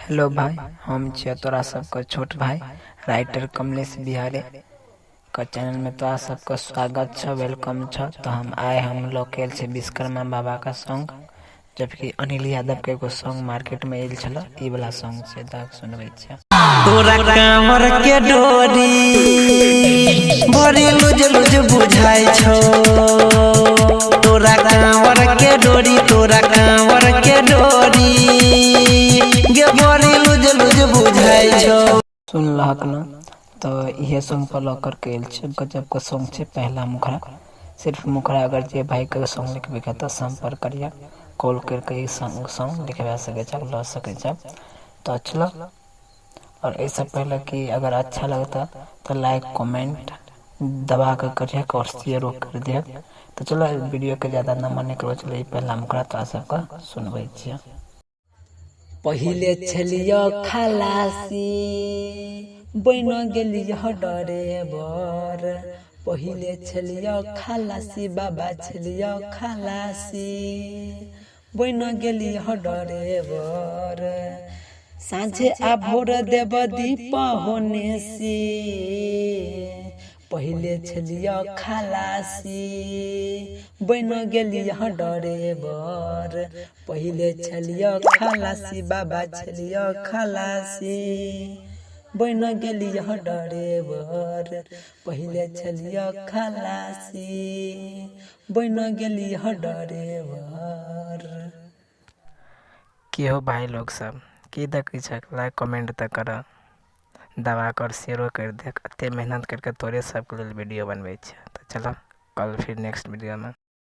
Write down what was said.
Hello भाई, हम छियै तोरा सबके छोट भाई राइटर कमलेश बिहारी के चैनल में तोरा सबके स्वागत छ, welcome छ। तो हम आए हम लोग आयल छै विश्वकर्मा बाबा का सॉन्ग, जबकि अनिल यादव के एगो सॉन्ग मार्केट में आयल छल, ई वाला सॉन्ग छै, तऽ सुनबै छियै। तोरा कांवर के डोरी बड़ी लुज लुज बुझाइ छौ, तोरा कांवर के डोरी, तोरा कांवर के डोरी गे बड़ी लुज लुज बुझाइ छौ। सुनलहक न तऽ इहे सॉन्ग पर लऽ करके आयल छै, गजब के सॉन्ग छै। पहला मुखड़ा सिर्फ मुखड़ा, अगर जे भाई के सॉन्ग लिखबैके तऽ संपर्क करिए, कॉल करके ई सॉन्ग लिखवा सकै छ, लऽ सकै छ। तऽ चलो, और एहिसँ पहले कि अगर अच्छा लगता तो लाइक कमेंट दबा कर करिए और शेयरो कर दिए। तो चलो वीडियो के ज़्यादा नंबर नहीं करो, चलो ई पहला मुखड़ा तोरा सबके सुनबै छियै। पहिले छलियो खलासी बनि गेलियो डरेबर, पहिले छलियो खलासी बाबा छलियो खलासी बनि गेलियो डरेबर। साँझे आ भोर देब दीप होनेसी, पहिले छलियो खलासी बनि गेलियो डरेबर, पहिले छलियो खलासी बाबा छलियो खलासी बनि गेलियो डरेबर, पहिले छलियो खलासी बनि गेलियो डरेबर। की हो भाई लोग सब, की देखै छक, लाइक कमेंट तऽ कर, दबा कर शेयरो कर दे। एते मेहनत करके तोरे सबके लेल वीडियो बनबै छियै। तऽ चल कल फिर नेक्स्ट वीडियोमे।